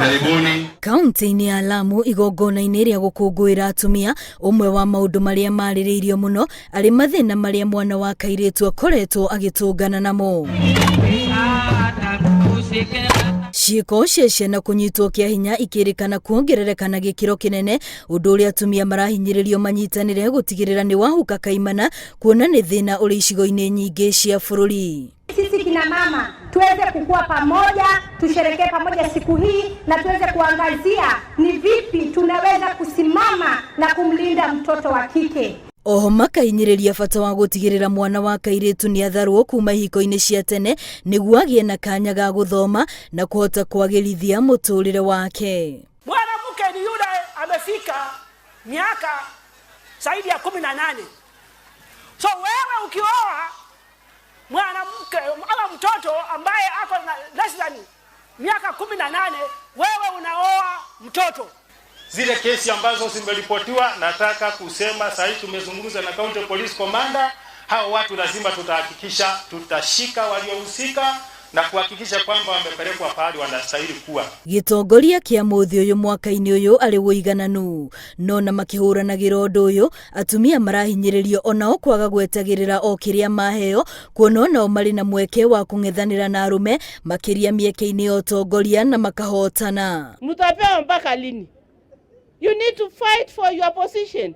Karibuni. Kaunti-inĩ ya Lamu igongona-inĩ rĩa gũkũngũĩra atumia, ũmwe wa maũndũ marĩa marĩrĩirio mũno arĩ mathĩna marĩa mwana wa kairĩtu akoretwo agĩtũngana namo. Ciĩko cia ciana kũnyitwo kĩa hinya ikĩrĩkana kuongerereka na gĩkĩro kĩnene, ũndũ ũrĩa atumia marahinyĩrĩrio manyitanĩre gũtigĩrĩra nĩ wahuka kaimana kuona nĩ thĩna ũrĩ icigo-inĩ nyingĩ cia bũrũri. Sisi kina mama tuweze kukua pamoja, tusherekee pamoja siku hii na tuweze kuangazia ni vipi tunaweza kusimama na kumlinda mtoto wa kike. Oho makahinyĩrĩria bata wa gũtigĩrĩra mwana wa kairĩtu nĩ atharwo kuma ihiko-inĩ cia tene nĩguo agĩe na kanya ga gũthoma na kũhota kwagĩrithia mũtũrĩre wake. Mwanamke ni yule amefika miaka zaidi ya 18. So wewe ukioa mwanamke ama mtoto ambaye ako na less than miaka 18, wewe unaoa mtoto. Zile kesi ambazo zimeripotiwa, nataka kusema sasa hivi tumezungumza na County Police Commander, hao watu lazima tutahakikisha tutashika waliohusika na kuhakikisha kwamba wamepelekwa pahali wanastahili kuwa. Gĩtongoria kĩa mũthĩ ũyũ mwaka-inĩ ũyũ arĩ ũigananu, no na makĩhũranagĩra ũndũ ũyũ, atumia marahinyĩrĩrio onao kwaga gwetagĩrĩra o kĩrĩa maheo, kuona onao marĩ na mweke wa kũng'ethanĩra na arũme makĩria mĩeke-inĩ ya ũtongoria na makahotana. Mtapewa mpaka lini? You need to fight for your position,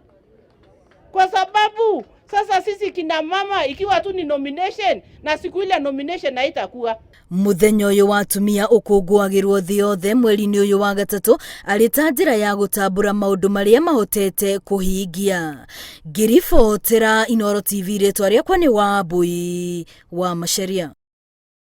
kwa sababu sasa sisi kina mama, ikiwa tu ni nomination na siku ile nomination haitakuwa. Mũthenya ũyũ wa atumia ũkũngũagĩrwo thĩ yothe mweri-inĩ ũyũ wa gatatũ arĩ ta njĩra ya gũtambũra maũndũ marĩa mahotete kũhingia. Ngĩribotera Inooro TV, rĩtwa rĩakwa nĩ Wambui wa Macharia.